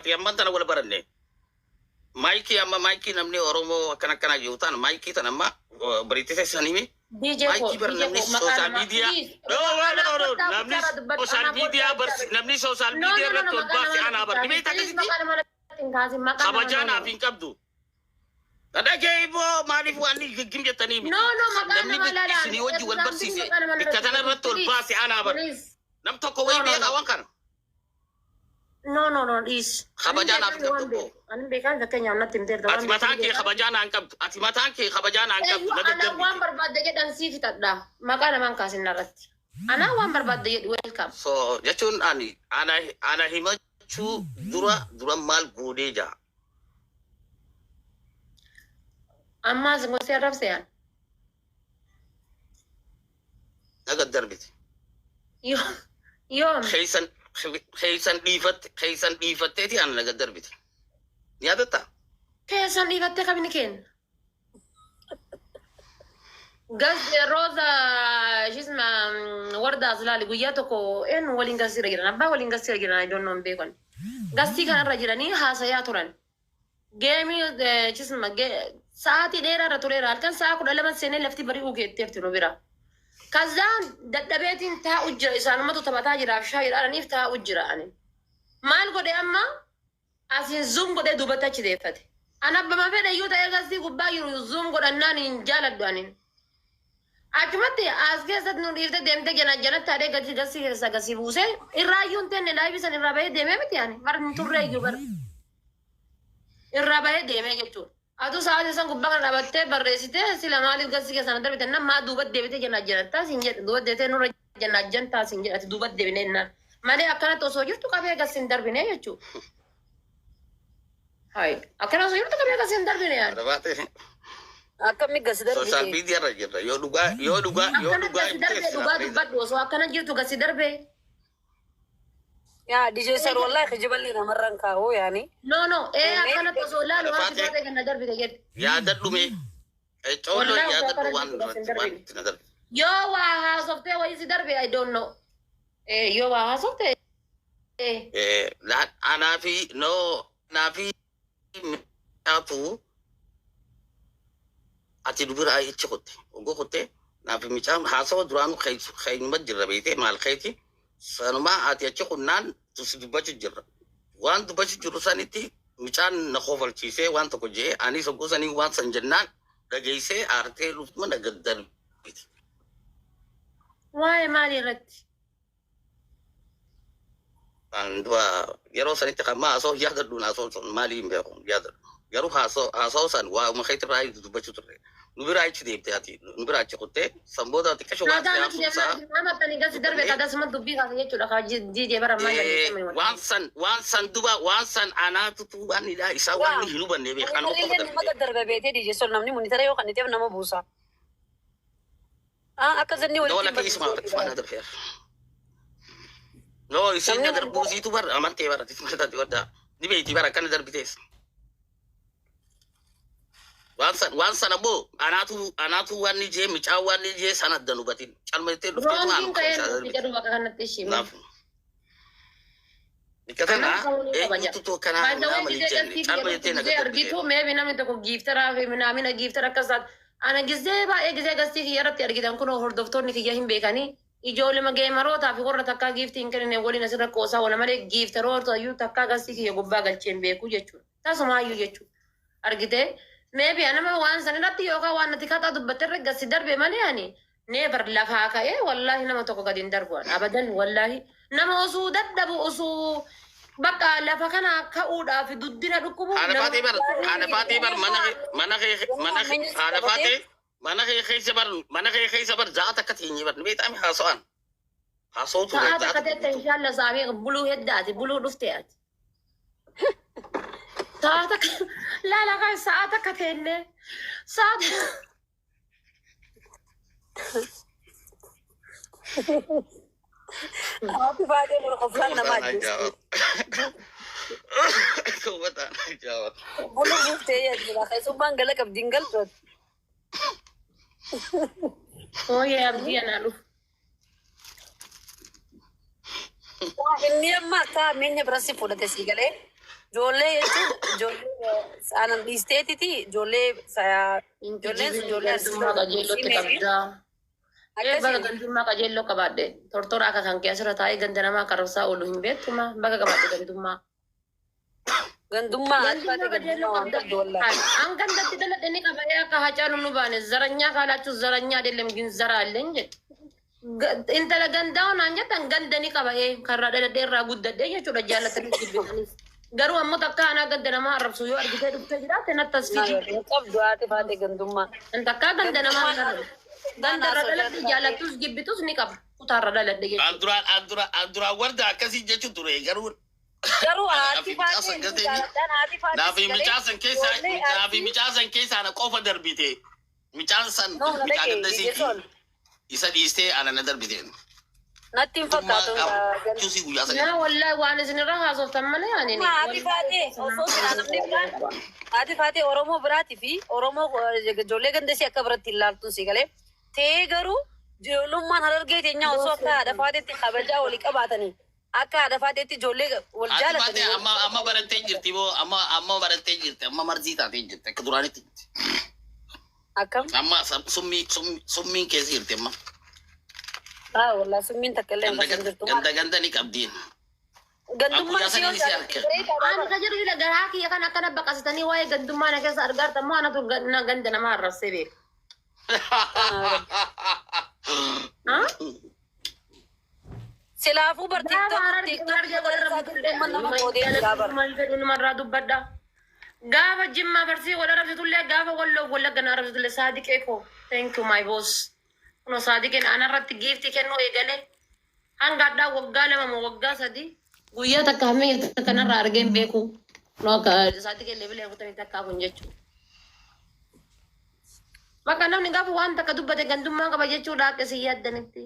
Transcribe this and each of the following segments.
Ati amman tana wal baranne. Maayikii amma maayikii namni Oromoo akkana akkana jiru ta'an maayikii tan amma bariittise sanimi. DJ koo Maayikii bar DJ namni koo maqaa sooshaal namaa miidiyaa. please. No, no, Anaa no, no. kottaa Namni guddaarraa dubbadhu. sooshaal Anaa miidiyaa kottaa barsi guddaarraa. namni sooshaal No, miidiyaa no, no, irratti no, ol maqaa baase namaa anaa natti bar. hin Dhibee kaasin. Please akkasitti maqaa namaa natti hin kaasin. Maqaa namaa kabajaa no, no. naaf hin qabdu. Dhagee immoo maaliif waan giggim jettanii No, miti. no, maqaa Namni namaa bikki laalaan. isinii wajji wal Example barsiise maqaa namaa bikka natti tana hin irratti ol please. baase anaa bar. Please. Nam tokko No, wayii no, beekaa no. waan kana. No, no, no, dhiis. Ani Kabajaa naaf beekaan hin qabdu waan obbo. beeku. Ani beekaan fakkeenyaaf natti himteerta Ati waan mataan beeku kee beekaan. kabajaa naan qabdu. Ati mataan kee kabajaa naan qabdu. Eeyyuu Na anaa waan daddarbite. barbaadde jedhan sii fixadha. Maqaa namaan kaasin narratti. Anaa waan barbaadde jedhu welcome. So jechuun ani ana ana himachuu dura dura maal goonee jaa. Ammaas gosee arrabse yaan. Na daddarbite. Yoo yoom Keessan keessan dhiifatte keessan dhiifatteeti ana na daddarbite. Ni yaadattaa? keessan dhiifattee kabini kenna. Gas Roza ishiisma warda as laali guyyaa tokko eenyu waliin gassiirra jiran abbaa waliin gassiirra jiran I don't know hin beekan. Gassii kanarra jiranii haasayaa turan. Geemii ishiisma sa'aatii dheeraarra tureera halkan sa'a 12 seenee lafti bari'uu geetteerti nu bira. Kazaan dadhabeetiin taa'u jira isaanumatu taphataa jiraaf shaayii dhaadhaniif taa'u jira ani. Maal godhe amma asiin zoom godhee duubatti achi deeffate. An abbama fedhe iyyuu ta'ee gasii gubbaa jiru zoom godhannaan hin jaaladhu ani. Achumatti as keessatti nu dhiiftee deemtee jana janatti haadhee gadi gasii keessaa gasii buusee irraa iyyuu hin teenne laayivii san irraa bahee deemee miti ani bar hin turre iyyuu bar irraa bahee deemee jechuudha. Atuu sa'aatii san gubbaa kana dhaabattee barreessitee sila maaliif gasii keessaa na darbite nan maa duubatti deebitee jana janattaa siin jedhe duubatti deebitee nurra jana jantaa siin jedhe ati duubatti deebinee jennaan. Malee akkanatti osoo jirtu qabee gasii hin darbine jechuudha. Hai akkana osoo jirtu qabee gasii hin darbine yaani. Rabaatee Akkami gasi sooshaal darbite. miidiyaa irra jirra. Yoo dhugaa yoo dhugaa yoo Akkana dhugaa gasi hin darbee teessina dhugaa bareeda. dubbadhu osoo akkana jirtu gasi darbee. Yaa DJ Sar wallahi kijiballi namarran kaa'u yaani. No no ee akkanatti osoo laalu haati Rabaatee taatee kan na darbite jedhe. yaadadhu mee. Cooloo Wallahi osoo yaadadhu akkana waan jirtu gasi hin irratti waan darbine. itti na darbe. Yoo waa haasoftee wayii si darbe I don't know. Ee yoo waa haasofte ee. Anaa fi no anaa fi miidhaatu ati dubira achi kutte oguu kutte naaf micaan haasawa duraanuu keeynuma jirra beeyte maal keeti sanumaa ati achi kunnaan tusi dubbachu jirra waan dubbachu jirru sanitti micaan na kofalchiisee waan tokko jee anis oguu sanii waan san jennaan dhageessee aartee dhuftuma na gaddarbite. Waa'ee maalii irratti? An dura yeroo sanitti kan maa haasoo yaadadhu haasoo sun maalii hin beeku yaadadhu. Garuu haasoo haasoo san waa uma keetti irraa dubbachuu turre. Nu biraa achi deemte ati nu biraa achi kuttee san booda ati qasha waan Naataa si nuti haasoo isaa deemnaa amattanii gasi darbe dubbannee kadasuma dubbii kaasa jechuudha kaa DJ bara ammaa jallisame waan san waan san duba waan san anaatutu waan hidhaa isaa waan Waa. inni hin hubanne beek anuma qofa Monitarillee nama darbite. daddarba beetee DJ Sol namni monitara yoo kanniteef nama buusa. Ah akka zanni No walitti hin lakki isuma barsiisuu isuma na darbeera. No isiin Namni na darbuu isiitu bar amantee bara isuma taate wadda ni beeyti bara akkana darbitees. Waan san waan sana boo anaatu anaatu waan ni jee micaan waan ni jee sana adda hubatin calma jettee dhuftee tuma Roongiin anuma ka'ee isaa nuti darbite. jedhu bakka kanatti ishii. Naaf bikka tana Kanaaf ta'uu ni qaba jedha. eenyutu akkanaa By the way, naa malee gisee jenne galtii calma biyya jettee na gisee gaddarbite. argitu maybe namni tokko giiftaraa fi minaamina giiftara akkas taate. Ana gisee baay'ee gisee gastii kiyya irratti argitan kun hordoftoonni kiyya hin beekanii. Ijoollema geemarootaa fi warra takkaa giiftii hin kennine waliin asirra qoosaa oola malee giiftaroota iyyuu takkaa gastii kiyya gubbaa galchee hin beeku jechuudha. Tasumaayyuu jechuudha. Argitee maybe anama waan san irratti yookaan waan nati kaxaa dubbatte irra gasi darbe malee ani never lafaa ka'ee wallaahi nama tokko gadi hin darbu ani abadan wallaahi nama osoo dadhabu osoo bakka lafa kana ka'uudhaaf duddina dhukkubu Haadha nama faatee bar haadha faatee bar mana mana kee mana haadha faatee mana kee keessa bar mana kee keessa bar za'a takka teenyee bar ni beektaami haasa'an haasa'u ture sa'aa za'a takka takka teette guutuu. inshaalla saamee buluu heddaati buluu dhufte ati. Sa'aa takka laala kan sa'aa takka teenne sa'aa Haati baatee bara qoflaan nama Uummataan ajjeesti. ajaa'ibaa. Uummataan ajaa'ibaa. Bulu buuftee jechuudha. Keessummaan gala qabdi hin galtu. Ooyee abdii anaa dhufu. Inni amma akka minya biratti fudhate si galee. Ijoollee jechuun ijoollee aanan dhiisteetiti ijoollee ijoolleen sun ijoollee Gandummaa qajeellotti qabdaa. Ee baga gandummaa qajeelloo qabaadhe. Tortora akka kan kee asirra taa'ee ganda namaa karabsaa oolu hin beektuma. Baga qabaadhe gandummaa. Gandummaa haati Gandummaa faatee qajeelloo gandummaa waan qabda. qabdu wallaahi. An gandatti dhaladhe ni qaba ee akka Hacaalu nu baane zaranyaa kaalaachuu zaranyaa አይደለም ግን ዘራ አለኝ jedhe. Intala gandaa naan jettan ganda ni qaba ee karraa dhaladhee irraa guddadhee jechuudha jaallatanii jibbitaniif. Garuu ammoo takka anaa ganda namaa arrabsu yoo argitee dhuftee jiraatte natti as fidi. Hin qabdu haati faatee gandummaa. Takkaa ganda namaa hin arrabsu. Ganda irra dhaladhe jaallattus jibbitus ni qaba. Kutaarra dhaladhe jechuudha. An duraan warda akkasii jechuun ture garuu Garuu haati Naafi faatee mucaa san gateeni. jaaladhaan haati faatee Naafi si galee mucaa san keessa ijoollee naafi arsii mucaa san keessa ana qofa darbite. Mucaan san No, na mucaa dhagee ganda DJ Sol. isiiti isa dhiistee ana na darbiteen. Natti hin fakkaatu. Cuusii guyyaa sadii. Yaa wallahi waan isinirra haasoftan malee ani ni. Haati faatee osoo silaa namni biraan haati faatee Oromoo biraatii fi Oromoo ijoollee gandasii akka biratti hin laaltuun si galee ta'ee garuu ijoollummaan Harargee teenyaa osoo akka haadha faateetti kabajaa walii qabaatanii akka haadha faateetti ijoollee wal Haati jaalatanii faatee amma barattee jirti boo amma barattee jirti, amma marzii taatee jirti akka duraanitti jirti. Akkam? Amma summiin keessa jirti amma. Haa wallaa summiin takka illee hin Ganda fasin jirtu. ganda ganda ni qabdiin. Gandummaan Guyyaa si yoo sanii si arge. Ani ka jedhu ila garaa kiyya kan akkana baqasitanii waa'ee gandummaa na keessa argaartan moo anatu na ganda namaa arrabsee beeka. Haa? Silaafuu bar Gaafa TikTok Harargee TikTok Harargee wal gandummaan nama qoodee jira bar. maal jedhu namarraa dubbadha. Gaafa Jimmaa Barsii wal arrabsitullee gaafa Walloo Wallagga na arrabsitullee Saadiqee koo thank you my boss. Kunoo Saadiqeen anarratti giiftii kennuu eegale hanga addaa waggaa 2 moo waggaa 3 guyyaa takka hammee takka narraa argee hin beeku. Kunoo akka Saadiqeen leebilee 40 takkaa kun jechuudha. Bakka namni gaafa waan takka dubbate gandummaa qaba jechuudha akka isin yaaddanitti.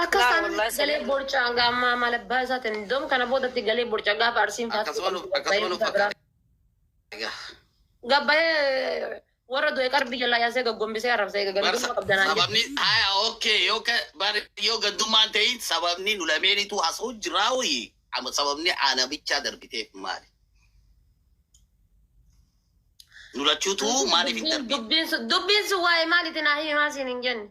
Akkas Laa taanaan wallahi galee borcaa gaammaa maal abbaa isaatiin doom kana boodatti galee borcaa gaafa Arsiin Akkasuma nu fakkaata. Gabbayee warra du'e qarbii jalaa yaasee gaggombisee arrabsee gandummaa qabdanaan jedhe. Sababni haya okay yoo yoo gandummaan ta'in sababni nu lameenitu haasa'u jiraa wayii amma sababni ana bichaa darbiteef maali? Nu lachuutu maaliif hin darbine? Dubbiin sun waa'ee maaliitiin haa himaa siin hin jenne.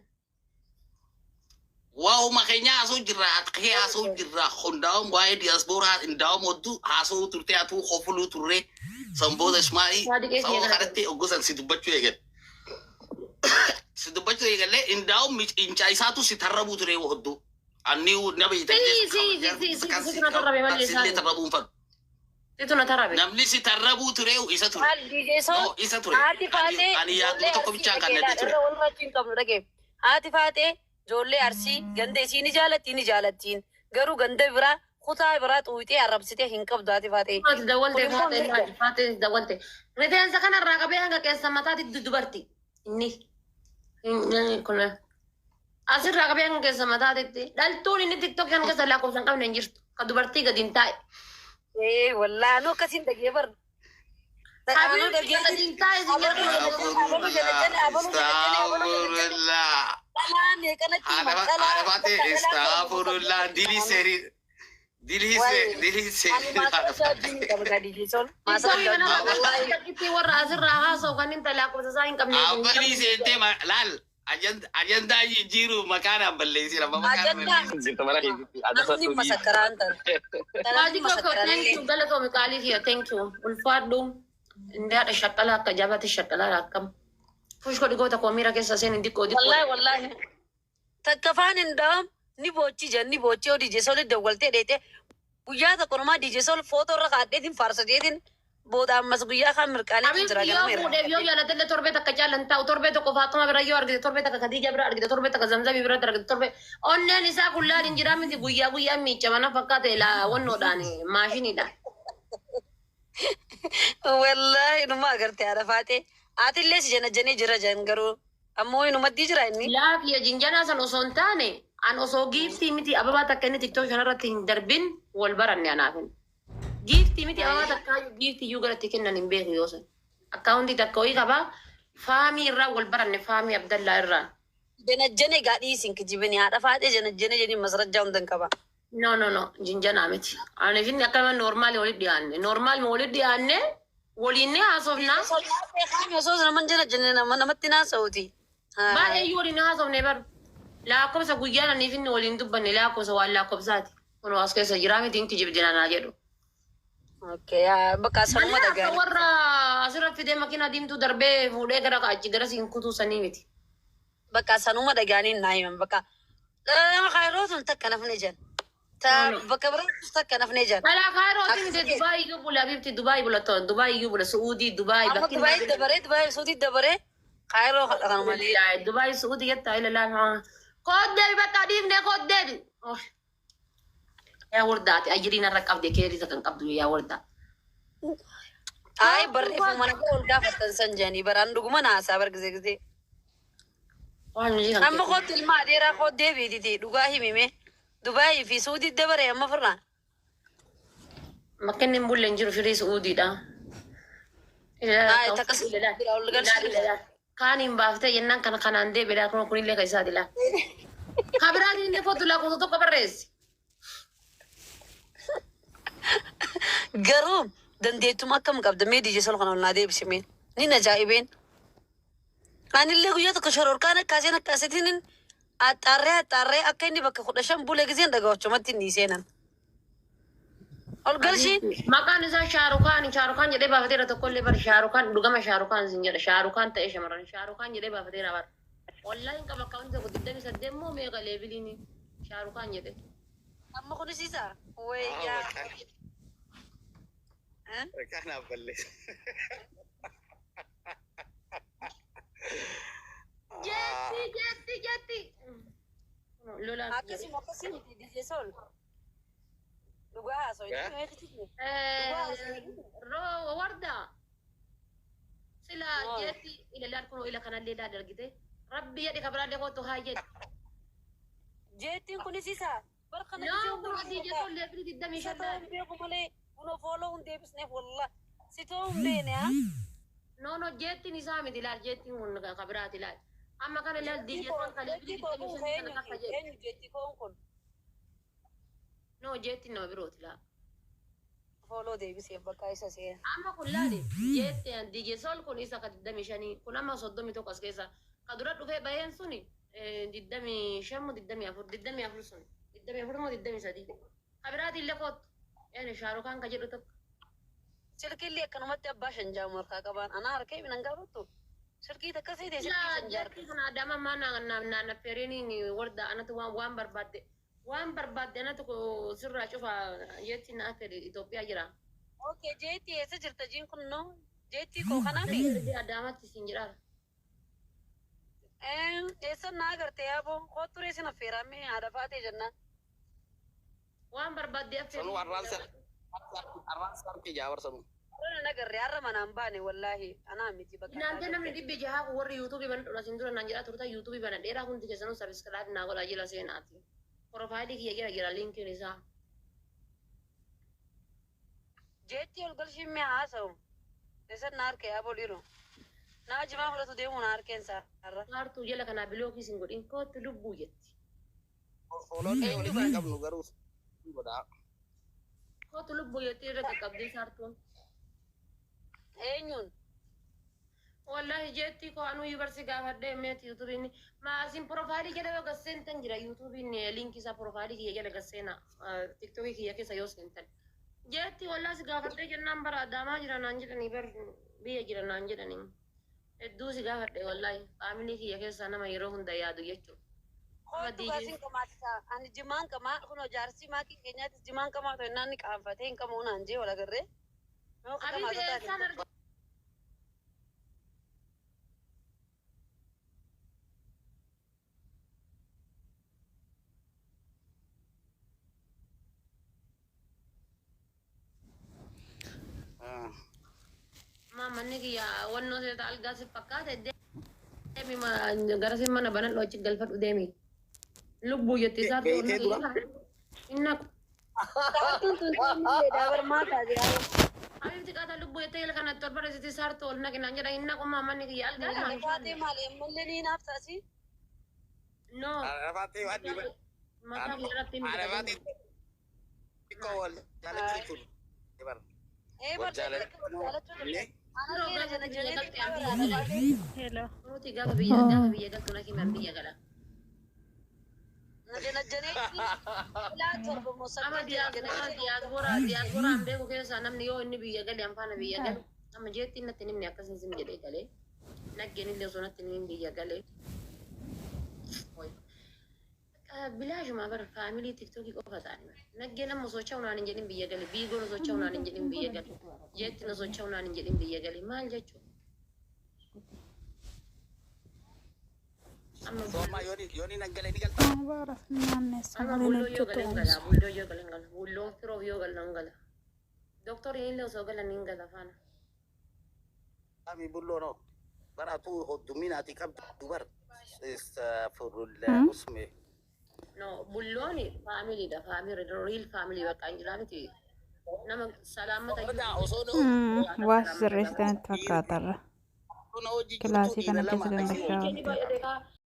Waa'uma keenya haasa'u jirra, ati haasa'u jirra, hundaa'uun waa'ee diyaaspooraa hundaa'uun hedduu haasa'uu turte atuu kofuluu turre sanboota Ismaa'ii Saadiqee sababa kiyya kanatti oggosan si dubbachuu eegalle. Si dubbachuu eegalle hundaa'uun incaa isaatu si tarrabuu ture hedduu. Anni nama Si, na tarrabe malee sillee isaani. tarrabuun fadhu. Situ na tarrabe. Namni si tarrabuu ture isa ture. Maal DJ Sol? No, isa ture. Haati faatee Ani yaaduu tokko bichaan kan nadde ture. irra wal irratti hin qabnu dhagee. Haati faatee ijoollee Arsii ganda isii ni jaalattiin ni jaalattiin garuu ganda biraa kutaa biraa xuuxee arrabsitee hin qabdu haati faatee. Ati dawwalte Kun immoo faatee mirga. Faatee dawwalte. Rifeensa kanarraa qabee hanga keessa mataatti dubarti. Inni. Kun asirraa qabee hanga keessa mataatti dhaltuun inni TikTok kan keessa lakkoofsa hin qabne hin jirtu. Ka dubartii gadi hin taa'e. Ee wallaahi anuu akkasiin dhagee bar. Anuu Habiibti dhagee gadi hin taa'e si jedhu. abaluu jalajjane abaluu jalajjane abaluu jalajjane Astaghfirullah. dhalaa meeqanatti hima Haadha dhalaa faatee astaghfirullah dilii seerii dilii dilii Ani seerii maasara diinii qaba gaa DJ Sol. Maasara TikTok wallaahi. kanarraa takkitti warra asirraa haasa'u kan inni lakkoofsa isaa hin qabne. Abbalii seentee laal ajandaa jijjiiru maqaan balleessina. Ajandaa namni masakkaraan tan. Namni Maajii koo masakkaraan thank you galatoomi qaalii kiyya thank you ulfaadhu. Inni haadha shaqqalaa akka jabaatti shaqqalaa akkam. Fushko dhigoota koo miira keessa seen diqqoo diqqoo. Wallahi wallahi. Takka faan hin dhaam ni boochi jan ni boochi yoo DJ Sol dawwaltee dheete guyyaa tokko namaa DJ Sol footoo irra kaadheetiin faarsateetiin booda ammas guyyaa kaan mirqaaneetiin jira Abiif yoo ganama fuudheef yoo jaalatellee torbee takka caalan taa'u torbee tokko Faatuma bira yoo argite torbee takka Khadija bira argite torbee takka Zamzamii biratti argite torbee onneen isaa kullaan hin jiraa miti guyyaa guyyaan miicama na fakkaate laa wannoodhaan maashiniidhaan. Wallahi inuma agarte haadha faatee. Atillee si janajjanee jira jan garuu ammoo inumattii jira inni. Laafiya jinjanaa san osoo hin taane an osoo giiftii miti ababaa takka inni TikTok kanarratti hin darbin wal baranne anaafin. Giiftii miti ababaa takka giiftii iyyuu galatti kennan hin beeku yoo san. Akkaawuntii takka wayii qabaa faamii irraa wal baranne faamii Abdallaa irraa. Janajjane gaa dhiisin kijibini haadha faatee janajjane jedhin masrajjaa hundan qaba. No, no, no. Jinjanaa miti. Ani fi akkama normaali walitti dhiyaanne. Normaali walitti dhiyaanne waliin ni haasofna. Osoo nama jala jenne nama namatti naasa'uti. Baay'ee iyyuu waliin haasofne bar. Lakkoofsa guyyaan ani fi inni waliin dubbanne lakkoofsa waan lakkoofsaati. Kun as keessa jiraa miti inti jibdina naa jedhu. Okay, yaa bakka sanuma Malee akka dhagaani. warra asirra fidee makiinaa diimtuu darbee fuudhee gara achi gara siin kutuu sanii miti. Bakka sanuma dhagaanii naa himan bakka. Nama kaayiroo tun takka nafne jan. Ta No, no. bakka biraattis takka nafne jan. Alaa kaayirootiin miti Dubaay iyyuu bula bifti Dubaay bula toon Dubaay iyyuu bula Su'uudii Dubaay Amma bakki Dubaay dabaree Dubaay Suudii dabaree kaayiroo kadhatan malee. Dubaay Su'uudii jettaa ila laan. Kooddeebi bakka dhiifne kooddeebi. Yaa wardaati ajiriin irra qabde keerisa kan qabdu yaa wardaa. Ay barreeffama mana ol gaafattan san jedhanii baraan dhuguma naasaa bar gizee gizee. Waan nuti kan Amma kootti ilma adeeraa koo deebiititi dhugaa himime. Dubaayii fi Suudii dabaree amma firnaa. Makkinni hin bulle hin jiru firii Su'uudiidha. Ay takkas bira ol galchuu. Kaan hin baaftee jennaan kana kanaan deebiidha kun kunillee kan isaati laa. Kabiraan inni kootu lakkoofsa tokko barreessi. Garuu dandeettum akkam qabda mee dijee sol kana ol naa deebisime. Ni ajaa'ibeen. Anillee guyyaa tokko shororkaan akkaaseen akkaasitiin axxaarree axxaarree akka inni bakka 15 bulee giseen dhagawachumatti inni seenan. Ol galchii. Maqaan isaa Shaarukaan Shaarukaan jedhee baafateera tokkollee bar Shaarukaan dhugama Shaarukaan sin jedha Shaarukaan ta'e shamarran Shaarukaan jedhee baafateera bar. Wallaahi hin qaba akkaawunti tokko 28 moo meeqa leebiliini Shaarukaan jedhe. Amma kunis isa. Wayyaa. Kanaaf balleessa. Jetti jetti jetti. Lolaan. Akkasuma akkasii miti dijee sol. Dhugaa haasoo. Roo warda. Sila jetti ilalaan kun ila kanallee laa dargite. Rabbi jedhe kabiraallee kootu haa jedhe. Jeettiin kunis isa. Barkana No kun asii jechuun leebilii digdamii Isa shan ta'uu hin beeku malee kunoo fooloo hin deebisneef wallah. Si ta'uu hin beekne haa. No, no, jettiin isaa miti ilaal jettiin kun kabiraati ilaal. Amma kana ilaal diijeetoon kan Jeettii koo kun eenyuti? Eenyu jeettii koon kun? No, jettiin nama birooti ilaal. Fooloo deebiseef bakka isa seena. Amma kun laali jettiin diijesool kun isa ka 25 kun amma 31 as keessa. Ka dura dhufee baheen suni 25 moo 24 24 suni 24 moo 23. Kabiraati illee kootu. Een Shaarukaan ka jedhu tokko. Silkiillee akkanumatti abbaa shan jaamu harkaa qabaan. Anaa harkee minan gaafattu. Silkii takkasii ta'e silkii Yaa shan jaarka. jetti kana adama ma na na na na fereeniin warda anatu waan waan barbaadde waan barbaadde anatu sirraa cufa jetti na fedhe Itoophiyaa jira. Okay, jeettii eessa jirta jiin kun noo? Jeettii koo kanaami? Adaamatti siin jedhaa. Eessa naa agarte yaaboo? Kootu reessin affeeramee haadha faatee jennaan. Waan barbaadde affeeru. Sanuu arraan sarki jaawar sanuu. Har'a nagarre har'a manaan baane wallaahi anaa miti bakka. Naantee namni 600 kun warri yuutuubii bana dhudha siin dura naan jedhaa turta yuutuubii bana dheeraa hundi keessanuu sabiskiraayib naa godhaa jila seenaati. Profaayilii kiyya jira jira linkiin isaa. Jeetti ol galchiin mi'a haasa'u. Eessa na harka yaaboo dhiiru. Naa jimaa fudhatu deemu na harkeen isaa har'a. Kaartuu jala kanaa bilookii siin godhin kootti lubbuu jetti. Fooloon walitti hin qabnu garuu godhaa. Kootu lubbuu jetti irra qaqqabdee saartuun. Eenyuun? Wallahi jetti ko anuu yubarsi gaafadhee meeti yuutuubiin maasin profaayilii jala yoo gasseentan jira yuutuubiin linkii isaa profaayilii kiyya jala gasseena tiktookii kiyya keessa yoo seentan. Jetti wallahi si gaafadhee jennaan bara adaamaa jira naan jedhanii bar biyya jira naan jedhanii. Hedduu si gaafadhe wallahi faamilii kiyya keessaa nama yeroo hunda yaadu jechuudha. Kootu gaasiin qamaatisa. Ani jimaan qamaa kunoo jaarsii maakii keenyaattis jimaan qamaa ta'e naan ni qaanfatee hin qamu naan jee wal agarree. Abiy eessaan arga? Manni kiyya wannoo seeta algaa si fakkaate deemi gara si mana banadhu achi galfadhu deemi. Lubbuu jetti isaa Beeytee dura? Inna Saartuun tun tun maa taate Abiibti qaata lubbuu jettee jala kanatti ol barreessiti saartuu ol naqinaan jedha inna qommaa manni kiyya algaa Haadha faatee maali ammallee ni naaftaasi. No. Arafaatee waan dhiba. Mataa kiyya irratti Arafaatee Xiqqoo wal jaalachuu turre bara. Ee Wal bar jaalachuu jaalachuu turre. Anallee na Gaafa biyya janajaneeti galte bara an haadha biyya gala. faatee. Hello. Nuti gaafa biyya galtu na himan biyya gala. Na janajaneeti ilaa 7 moo Amma 8 diyaaspoora janajaneeti. diyaaspoora diyaaspooraan beeku keessaa namni yoo inni biyya gale an faana biyya galu. Amma jeetti natti himni akkasii sim jedhee galee. Naggeen illee osoo natti himin biyya galee. Bilaashuma bara faamilii TikTokii qofa ta'ani. Naggeen amma osoo cha'u naan hin jedhin biyya gale. Biigoon osoo cha'u naan hin jedhin biyya gale. Jeettiin osoo cha'u naan hin jedhin biyya gale. Maal jechuudha? Amma Sooma yooni nan galee ni galta. Amma bulloo yoo galan gala. Bulloo yoo galan gala. Bulloon firoof yoo galan gala. Doktoriin illee osoo galan hin gala faana. Ami bulloo no. Bara atuu hodduminaati qabdu bar. Usme. No, bulloon faamiliidha. Faamilii, real family bakka hin jiraa miti. Nama salaamata. Wardaa osoo Waa sirreessitan itti fakkaatarra. hojii Kilaasii jirtu kana dhiira keessa lama dandashaa Inni oolte. baay'ate kaa.